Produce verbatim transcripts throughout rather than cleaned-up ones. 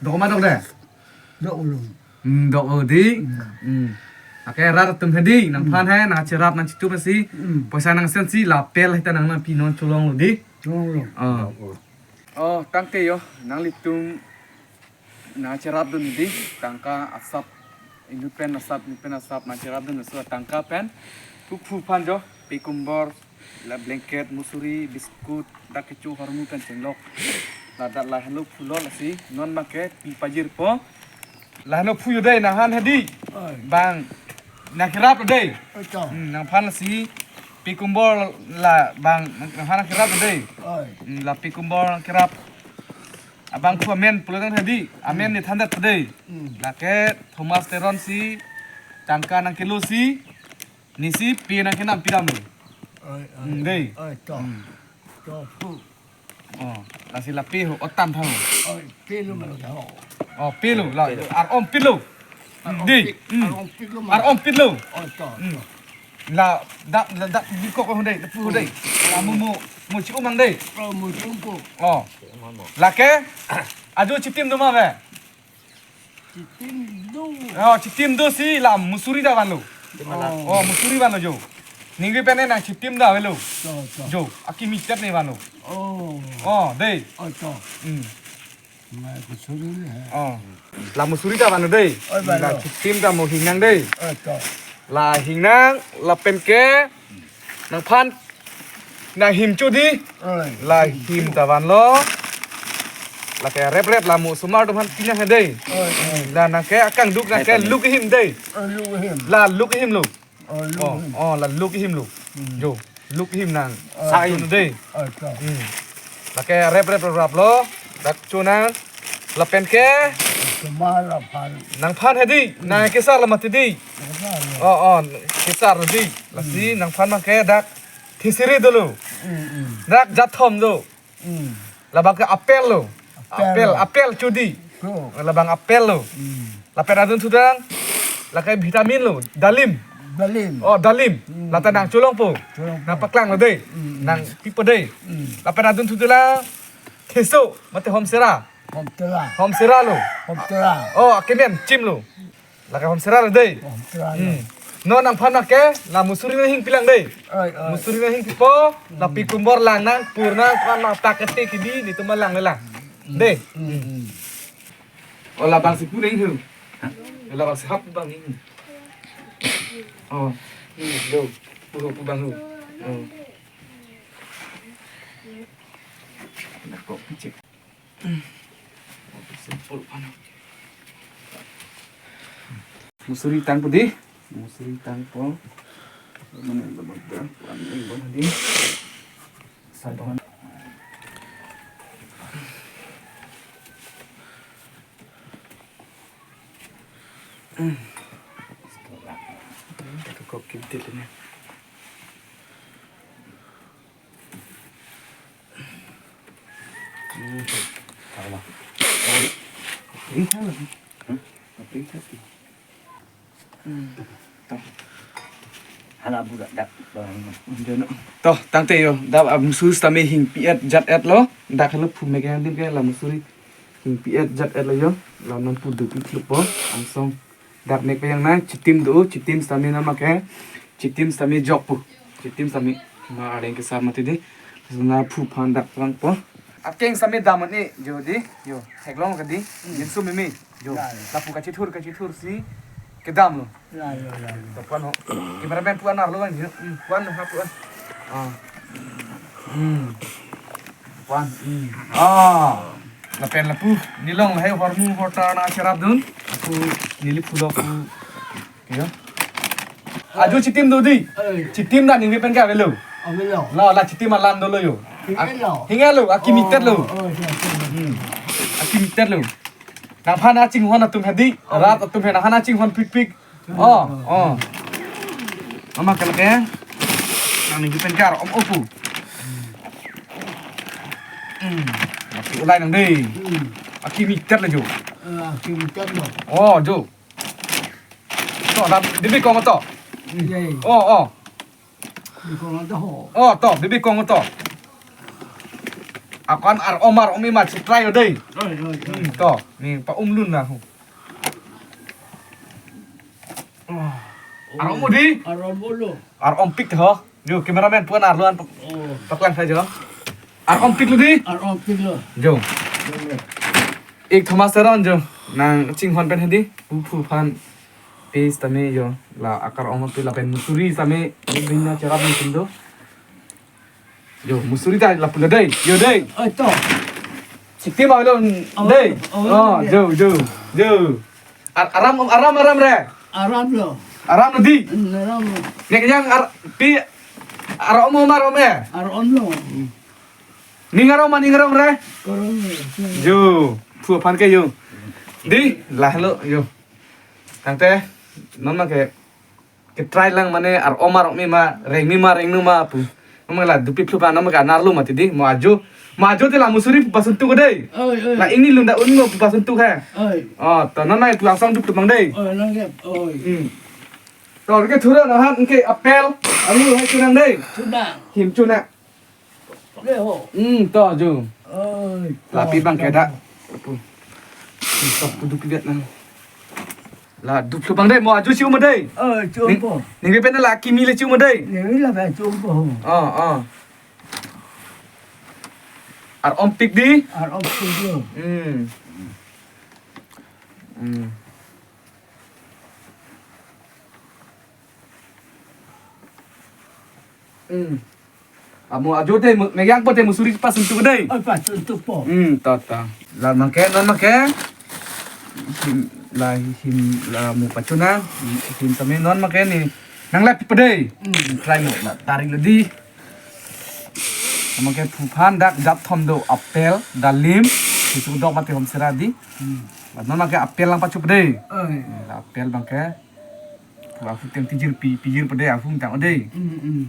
Dok ma dok de? Dok ulung. Hmm, dok o dei. Hmm. Lake rat atum he dei, nangphan he, nangcherap nangchitum si. Hmm. Poisa nangsen si, la apel hita nang nangpi non cholonglo dei. Cholonglo. Ah. Oh, tangte yo, nanglitum nangcherapdun dei, tangka asap, inut pen asap, inut pen asap nangcherapdun, so tangka pen, phu phu aphan jo, pekumbor, la blanket, musuri, biscuit, dak kecho hormu pen chenglok. Ladak lahenlo phulo lasi, non make pi pajirpo. Lahenlo phu yo dei, nangphan he dei. Oi. Bang, nangcherap dei. Oi, to. Hmm, nangphan lasi, pekumbor la bang, nangphan nangcherap dei. Oi. Hmm, la pekumbor nangcherap. Abang phu amen pulo tang he dei. Amen ne thandet dei. Hmm. Lake Thomas Teron si, tangka nangkelo si, nesi pe nangkenam pidam lo. Oi, oi. Hmm, dei. Oi, to. Hmm. To, phu. Oh, lasi la pe ho, otam tha ho. Oi, pelo ma lo tha ho. Oh, pelo, la, pelo. Ar-om pelo. Ar-om Dei. Pit, Hmm. Ar-om Pitlo ma. Ar-om pitlo. Oi, to, Hmm. to. La, dak, la, dak, di kok ho dei, dak phu ho dei. Hmm. La mo, mo, mo chi-um mang dei. Oh, mo chi-um po. Oh. Lake, ajo chitim do ma ave? Chitim do. Oh, chitim do si la musuri ta vanlo. Chitim ala. Oh. Oh, musuri vanlo jo. Ningri pen nangchitim ta avelo. To, to. Jo, akimi chet ne vanlo. Oh. Oh, dei. Oh, to. Hmm. Mai kusuri ni, ha. Oh. La musuri ta vanlo dei. Oh, vanlo. La chitim ta mo hingnang dei. Oh, to. La hingnang, lapen ke, nangphan nanghim cho dei. Oi. La him ta vanlo. Lake rep rep la mo osomar atum aphan pinang he dei. Oi, oi. La nangke akangduk nangke Oi, luk him dei. Oi, luk him. La luk him lo. Oi, luk Oh, him. Oh, la luk him lo. Hmm. Jo, luk him nang. Oi. Sai dei. Oi, to. Hmm. Lake rep rep rap rap lo. Dak cho nang. Lapen ke Osomar aphan. Nangphan he dei. Hmm. Nangkesar la mati dei. Kesar lo. Oh, oh, kesar dei. Lasi Hmm. nangphan nangke dak Thisiri dolo. Mm, mm. Dak jathom do. Mm. Labang ke apel lo. Apel Apel, lo. Apel cho dei. Cho. Labang apel lo. Mm. Lapen adun thudang. Lake vitamin lo. Dalim. Dalim. Oh, dalim. Mm. Lata nangcholongpo. Cholongpo. Nangpaklang lo dei. Mm, mm. Nangpipo dei. Mm. Lapen adun thudang. Keso. Mate homsera. Homsera. Homsera lo. Homsera. Oh, akemen chim lo. Lake homsera lo dei. Homsera lo. Hmm. Non nangphan nangke, la musuri nanghingpi lang dei. Oi, oi. Musuri nanghingpipo, la Hmm. pekumbor lang nang, pur nang, pran nang, tak kete kidi, netum lang lang. Hmm. Dei. Hmm, hmm. Oh, labang si pu nang hu. Hah? Labang si hap bang hu. Oh. Hmm, do. Pu pu bang hu. Oh. Nak kok picik. Musuri tangpo dei. Musuri tangpo. Mana lo bagda? Kuan ini bon dei. Sadon. Kok kintil ini. Hmm. Tama. Periksa lagi. Hmm? Periksa sih. Hmm. Toh. Hala budak dak barang. Jono. Toh, tangte yo, dak amusuri sitame hingpi-et jat-et lo, dak helo phu mek yang dim ke la musuri hingpi-et jat-et lo yo, la non pu dupi klip po, angsong. Dak mek pejang nang, chitim do, chitim sitame nama ke, chitim sitame jok pu. Chitim sitame, ma areng kesar mati dei, na phu aphan dak plang po. Akeng sitame dam ni, jo dei, yo, theklong ke dei, Hmm. Jinsu mimi, jo. Ya, ya. Lapu kachithur, kachithur si, kedam lo. Ya, ya, ya, ya. Topan ho. Cameraman puan arlo kan, jo. Hmm, puan ha puan. Ah. Hmm. Puan. Hmm. Ah. Lapen lapu, nelong lahai hormu horta nangcherapdun. Aku neli pulok pu. Yo. Ajo chitim do dei. Eh. Chitim ta ningve pen ke avelo. Avelo. Lo, la chitim alam dolo yo. Hinghe lo. Hinghe lo, akimi tet lo. Oh, oh, ya, ya. Hmm. Akimi tet lo. Nangphan nangchinghon atum he dei. Oh. Rat atum he nangphan nangchinghon pikpik. Oh, oh. Mama kala ke. Nang ningve pen ke ar-om opu. Hmm. Masih ulai nang dei. Hmm. Akimi tet lo jo. Eh, akimi tet lo. Oh, jo. To, la, bibi kong to. Yay. Oh, oh. Bibi kong to ho. Oh, to, bibi kong to. Akon ar-om ar-om-e ma chitrai yo dei. Oi, oi, oi. Hmm, to, ne pa-umlun na ho. Ar-om-o dei. Ar-om-o lo. Ar-ompik ho. Jo, cameraman pu-an arlo an pak-, Oh. paklang sajo. Ar-ompik lo dei. Ar-ompik lo. Jo. Jo, jo. Ik Thomas Teron jo. Nangchinghon pen hedi. Pu phu aphan. Pis tame jo. La akar-om pen lapen musuri tame. Bina cherap ni pindo. Jo, musuri ta lapu lo dei. Jo dei. Oi, to. Sikti ma lo Oh, dei. oh, Oh, dei. jo, jo, jo. Ar-, aram, aram, aram re. Aram lo. Aram lo dei. Hmm, aram lo. Nek yang ar-, pi ar-om-o ma ar-om-e. Ar-om lo. Ning arong ma ning arong re. Arong lo. Jo, phu aphan ke jo. Dei, lahelo jo. Tangte, non ma ke Ketrai lang mane ar-om ar-om-e ma, rengme ma, rengno ma pu. Mane la dupi phlu pa, non ma ke anar lo mati dei, mo ajo. Mo ajo te la musuri pu pasun tu ko dei. Oi, oi. La ingni lunda un mo pu pasun tu ha. Oi. Oh, to non ma ke pu angsong dup tu bang dei. Oi, nang ke, oi. Hmm. To ke thura na han ke apel. Alu hai chunang dei. Chunang. Him chunang. Oke, ho. Hmm, to jo. Oi, Lapi to, bang to. Keda. Apu. Stop kudu kibiat na. La dup lubang dei, mo ajo si uma dei. Oi, Ning, chumpo. Ning pen la kimi le si uma dei. Ning la ba chumpo. Oh, oh. Ar-ompik dei. Ar-ompik lo. Hmm. Hmm. Hmm. Amo ajo te mu-, megang po te musuri pasun tu dei. Oi, pasun tu po. Hmm, to, to. La ma ke, non ma ke. Him, la him, la mo pachuna. Him tame non ma ke ne. Nang la pi pa dei. Hmm. Try lo, la tari lo dei. Ma ke phu aphan dak dap thom do apel, dalim, hesodok mate hom sera dei. Hmm. La non ma ke apel lang pachu pa dei. Oi. La apel bang ke. Pu ahu tem tijir pi, pijir pa dei, ahu tang o dei. Mm, mm.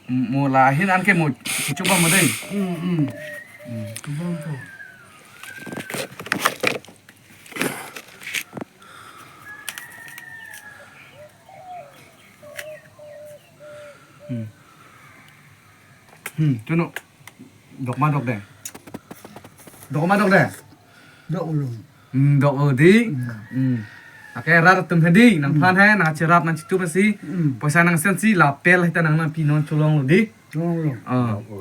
Mm, mo la ahin an ke mo chichu ba mo dei. Mm, mm. Mm. Bom po. Hmm. Hmm, chunu. Dok ma dok dei. Dok ma dok dei. Dok ulung. Hmm, dok o dei. Hmm. Hmm. Ake rat atum he dei, nang Hmm. phan he, nang cherap nang chitu pasi. Hmm. Poisa nang sen si, la apel hita nang nangpi non cholong lo dei. Cholong lo. Ah. Dok o.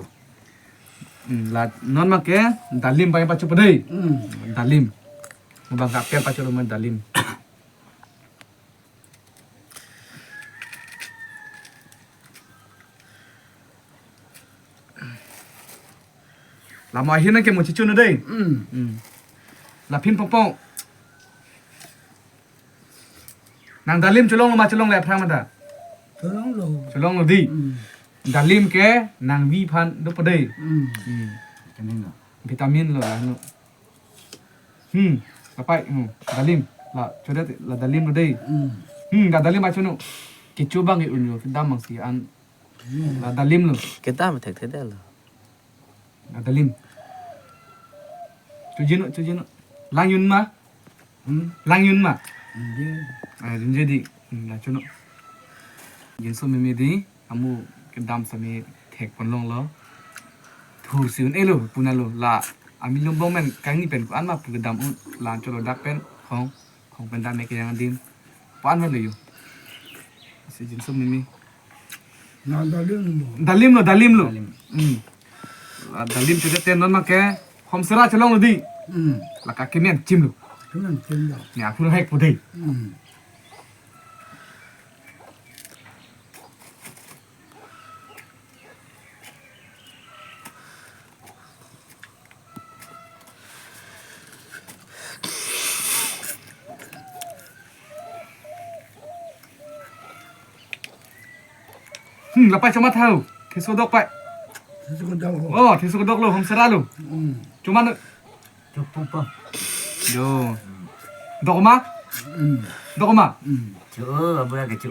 Hmm, la non ma ke, dalim pai pachu pa dei. Hmm. Dalim. Bang ke apel pachu lo ma dalim. La mo ahin ke mo chichun dei. Mm. Mm. La pin pong pong. Nang dalim cholong lo ma cholong le aphrang ma ta. Cholong lo. Cholong lo dei. Mm. Dalim ke nangvi aphan do pa dei. Mm. Mm. Vitamin lo. Vitamin lo la no. Hmm, kapai, hmm, dalim. La, chodet, la dalim lo dei. Hmm. Hmm, da dalim achu no. Kecho bang ke unyo, kedam bang si an. Hmm. La dalim lo. Kedam thek thek dei lo. La dalim. Chuji no, chuji no. Lang yun ma? Hmm? Lang yun ma? Hindi. Ah, yun je dei. Hmm, la chu no. Yun so meme dei. Amu kedam sami thek pon long lo. Thur si un-e lo, puna lo. La, ami lum bong men, kangni pen, ko-an ma pu kedam un, la cholo dak pen, khong, khong pen dam me ke yang dim. Ko-an ma lo yo. Si jinso mimi. Na dalim lo. Dalim lo, dalim lo. Dalim. Hmm. La dalim chete ten non ma ke, hom sera cholong lo dei. Hmm. La ka kemen chim lo. Kemen chim lo. Ni aphun hek pu dei. Hmm. Hmm, la pai chomat hau. Theso dok pai. Theso dok lo. Oh, theso dok lo, hom sera lo. Hmm. Chomat. Chupu po. Yo. Dok ma? Hmm. Dok ma? Hmm. Chu, abu ya ke chu.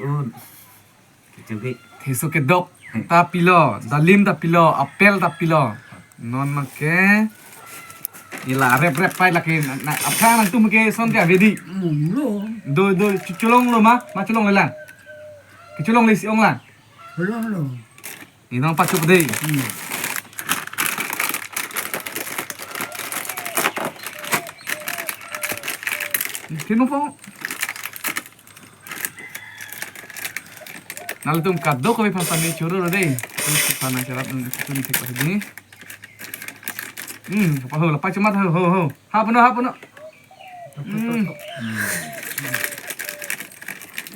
Ke chu ke. Theso kedok ta pilo, dalim ta pilo, apel ta pilo. Non ma ke. Ila rep rep pai lake na, na, aphrang nangtum ke son ke ave dei. Hmm, lo. Do, do, chu, cholong lo ma, ma cholong le lang. Ke cholong le si ong lang. Belum lo. Inang pachup dei. Hmm. Kimo po. Nanglitum kadokave aphan sami choro lo dei. Terus sana syarat nang itu nih tek pas ini. Hmm, apa ho, lepas cemat ho, ho, ho. Ha puno, ha puno. Hmm.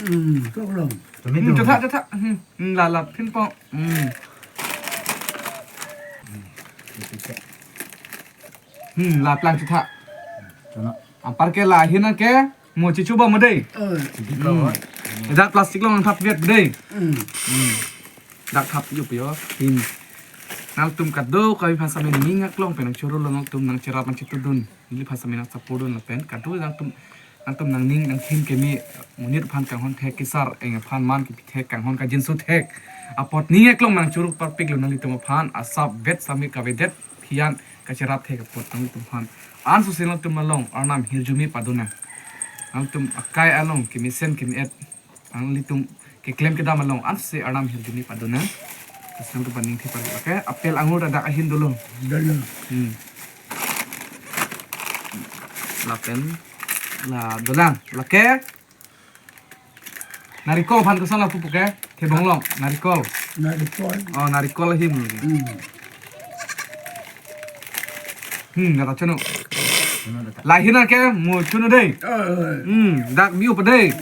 Hmm, tolong. Hmm, chetha, chetha. Hmm, hmm, la, la, pin po. Hmm. Hmm, la plang chetha. Anparke la ahin ke mo chichu ba mo dei. Hmm. Dak plastic along thap vet dei. Hmm. Dak thap yup yo. Hin. Nangtum kadokave aphan sami ning aklong pen nang choro lo, nangtum nangcherap nangchitudun. Neli aphan sami nang support dun lapen kado nangtum, nangtum nangning nangthin keme, monit aphan kanghon thek, kesar eng aphan man kepi thek, kanghon kajinso thek apot ning aklong nang choro parpik lo nanglitum aphan, asap vet sami kavedet phian kacherap thek apot nanglitum aphan. Ansose nangtum along arnam hirjume padonang. Nangtum akai along kemesen keme-et, nanglitum keklem kedam along ansose arnam hirjume padonang. Terus nangtum aphan ning thepar, okay? Apple angur ta dak ahin dolo. Dolo. Hmm. Lapen la dolang. Lake. Narikol aphan koson lapu puke? Thebong along. Narikol. Narikol. Oh, narikol ahin. Hmm. Hmm, nata chunu. La ahin ke mo chunu dei. Hmm, dak biu pa dei.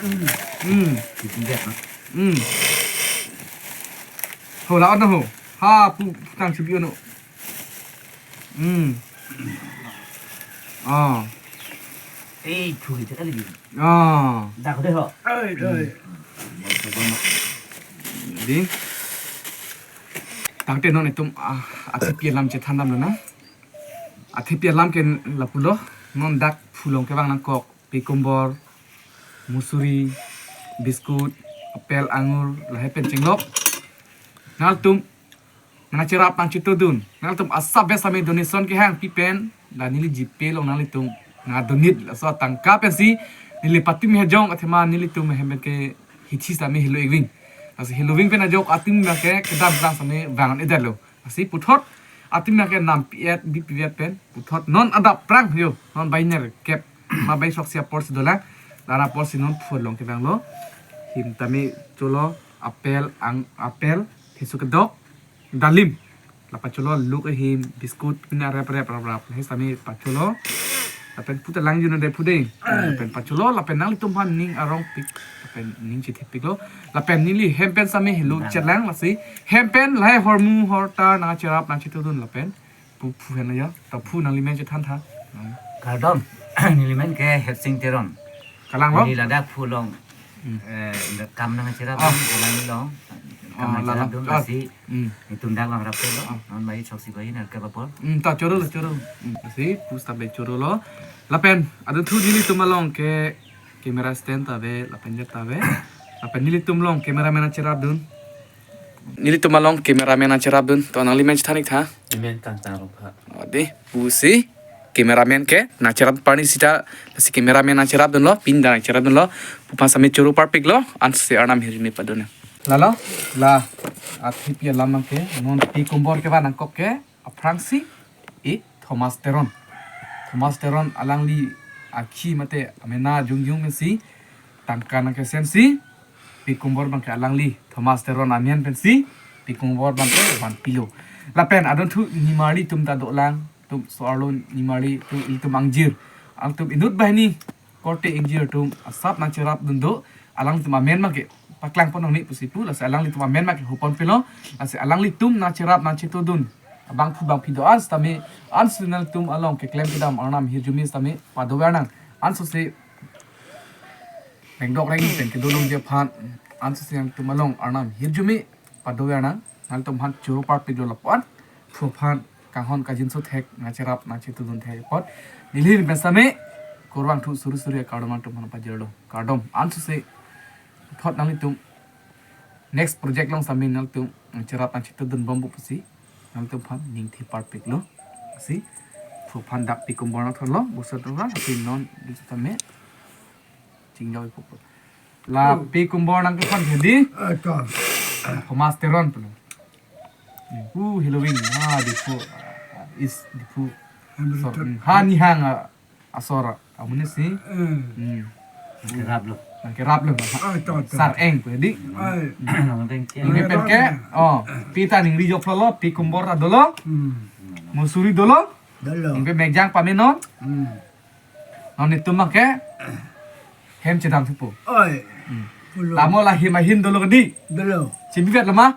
Hmm. Hmm. Ho la on ho. Ha pu tang si biu no. Hmm. Oh. Eh, thu kita kali. Oh. Dak dei ho. Oi, oi. Di. Tangte non itum, ah, athepi alam chethan damlo na. Athepi alam ke lapulo. Non dak phu along kevang nangkok. Pekumbor, musuri, biscuit, apple, angur, lahai pen chenglok. Nangtum nangcherap nangchitudun. Nangtum asap vet sami donation kehang pi pen, la neli GPay along nanglitum nangdonate, laso atangka pensi neli patim hejong athema nelitum hem pen ke hithi sami helo-ik ving. Lasi helo-ik ving pen ajok atum abang ke kedam kedam sami vang-un-edetlo. Lasi puthot atum abang ke nampi-et bipi-et pen puthot non adap prang yo, non bai nerkep ma bai throksi apor si dolang. Lana apor si non phu along kevanglo. Him tame cholo, apple, ang, apple, thesu kedok, dalim. La pacholo, luk ahin, biscuit, pina rep rep rap rap. Lahai sami pacholo. Lapen puta lang juna dei pu dei. Lapen pacholo, lapen nanglitum aphan ning arongpik. Lapen ning chithepiklo. Lapen neli hem pen sami helo chetlang lasi. Hem pen lahai hormu hortar nangcherap nangchitudun lapen pu phu hen ya. Ta phu nangli men chethan tha. Kardom. Neli men ke Hepsing Teron. Kalanglo? Neli ladak phu along. Hmm. Eh, kam nangcherap, ah, dun, kalang along. Kam, oh, nangcherap, lalang, dun, ah, lasi. Hmm. Itum dak vangraplo. Ah. Non bai throksi bai nerkep apor. Hmm, ta choro lo, choro. Hmm, lasi phu seta bai choro lo. Lapen adunthu nelitum along ke camera stand ta ave, lapen jet ta ave. Lapen nelitum along cameraman nangcherap dun. Nelitum along cameraman nangcherap dun. To nangli men chethan-ik tha. Amen, Kangtang Rongpha. Oh, dei, pusi cameraman ke nangcherap parni sita, lasi cameraman nangcherap dunlo, pin ta nangcherap dunlo, pu aphan sami choro parpiklo, ansose arnam hirjume padonang. Lalo, la, athepi alam ke, non pekumbor kevang nangkok ke, aphrangsi, e Thomas Teron. Thomas Teron alangli akhi mate amena jongjong pensi, tangka nangkesensi, pekumbor abang ke alangli Thomas Teron amen pensi, pekumbor abang ke vanpilo. Lapen adunthu nimarli atum ta dolang, atum so-arlo nimarli atum, itum angjir. Atum inut banghini korte ingjir atum asap nangcherap dun do, alanglitum amen abang ke paklang pon nang ni pusi pu, lasi alanglitum amen abang ke hupon pilo, lasi alanglitum nangcherap nangchitudun abangphu bangphi do-an sitame, ansose nangtum along keklem kedam arnam hirjume sitame pado-ik nang. Ansose rengdok rengni pen kedo longji aphan, ansose nangtum along arnam hirjume pado-ik nang. Nangtum aphan choro parpiklo lapu-an. Phu aphan kanghon kajinso thek nangcherap nangchitudun thek apot. Neli pen sitame kurvangthu suri suri akardom nangtum aphan pajirlo. Kardom, ansose puthot nanglitum next project along sitame nangtum nangcherap nangchitudun bompo pusi nangtum aphan ning the parpiklo. Lasi phu aphan dak pekumbor nangthorlo, bosat ora, lasi non sitame chingjoi pupo. La, hmm, pekumbor nangkephan jadi. Ato. Thomas Teron pulo. Hmm, hu Halloween. Ha, Diphu, ah, East Diphu. Hamilton. Sor, hmm, ha Nihang, ah, asor, ah, amonit si. Hmm. Hmm. Nangkeraplo. Nangkeraplo, ha. Ah, to, to. Sar-eng pu, dei. Ai. Hmm. Nangkerap. Ningve pen ke, oh, pi ta ningri joklo, pi kumbor ta dolo. Hmm. Musuri dolo. Dolo. Ningve mekjang pamenon. Hmm. Non netum abang ke hem chedam thupo. Oi. Hmm. Pulo. Tamo la hem ahin dolo ke dei. Dolo. Chebivetlo ma?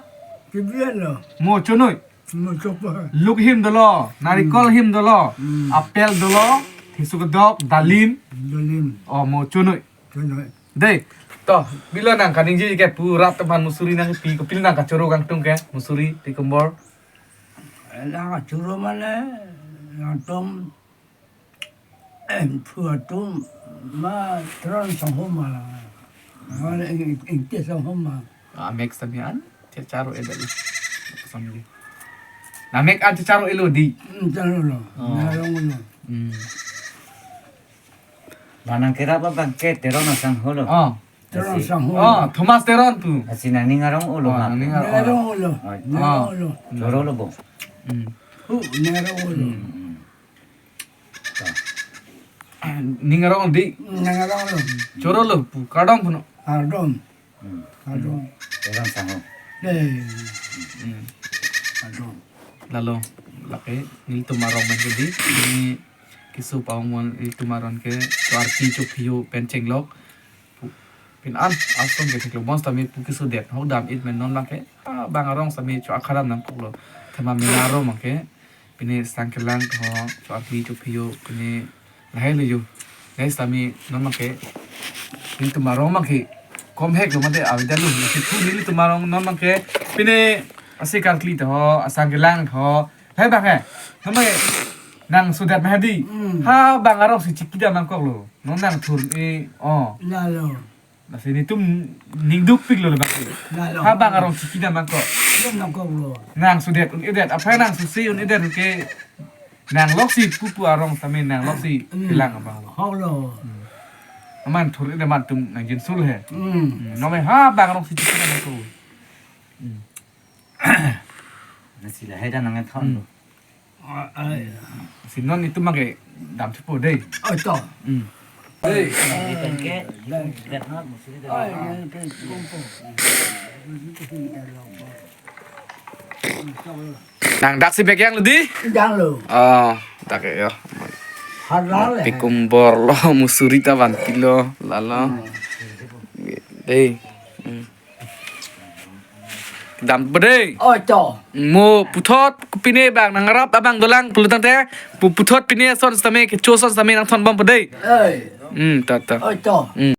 Chebivetlo. Mo chonoi. Mo chopa. Luk hem dolo, narikol hem dolo, Hmm. apple dolo, thisu kedok, dalim. Dalim. Oh, mo chonoi. Chonoi. Dei. To, bilo nang kaningje ke pu rat teman musuri nangpi, kopilo nang kachoro kangtung ke, musuri, pi kumbor. Nang kachoro mane, nangtum, eh, phu atum, ma Teron sangho ma. Ma ing, ing, Ingti sangho ma. Ah, mix tadi an, checharo edel. Sambil. Na mek an checharo elo dei. Hmm, charo lo. Oh. Nang rong lo. Hmm. La nangkerap abang ke Teron asangho lo. Oh. Teron Asi. Sangho. Oh, Thomas Teron pu. Asi nangning arong ulo Oh, ha. Nangning Nang arong. Rong lo. Oi. Nang Ah. Rong lo. Chorolo bo. Hmm. Hu, nang rong lo. Hmm. To. Ning arong dei. Nang rong lo. Chorolo pu, kardom puno. Kardom. Hmm. Kardom. Teron sangho. Eh. Hmm. Kardom. Lalo, lake, nelitum arong pen ke dei, pini keso paong mon nelitum arong ke, cho-arpi chophiyo pen chenglok. Pu-, pini an, ason ke theklo bonsitame pu keso det, hok dam-it men non abang ke, ah, bang arong sitame cho-akharan nangkoklo. Thema mena arong abang ke, pini sang kelang ho, cho-arpi chophiyo, pini lahai lo yo. Lahai sitame non abang ke, nelitum arong abang ke, komhek lo mate, avedetlo, nasi pu nelitum arong non abang ke, pini asi karkli ta ho, asang kelang ta ho, lahai abang ke, non abang ke, nang sodet ma dei, Hmm. ha bang arong si chikidam nangkoklo, non nangthur-e, oh. Lalo. Lasi netum ning dukpiklo le bang. Lalo. Ha bang arong chikidam nangkok. Dam nangkoklo. Nang sodet un-edet, aphrang nang sose un-edet ke nang loksi pupu arong sitame nang loksi Hmm. kelang abang. Hoklo. Hmm. Aman thur-e man tum nang jinsul he. Hmm. Hmm. Nome ha bang arong si chikidam nangkok. Hmm. Nasi lahai ta nangthon Hmm. lo. Ah, ai. Si non netum abang ke dam thupo dei. Oh, to. Hmm. Dei. Dei, pen ke, Dei. Ket not, musuri Ai, dei. Nang pen kumpo. Nang dak si bek janglo dei? Janglo. Oh, dak ke yo. Halal, eh. Pi kumbor lo, musuri ta vanpilo, lalo. Hmm. Dei. Hmm. Dam po dei. Oh, to. Mo puthot pine bang nangrap abang dolang pulo tangte pu-, puthot pine ason sitame kecho ason sitame nangthon bom po dei. Eh. Hmm, ta ta. Oh, to. Hmm.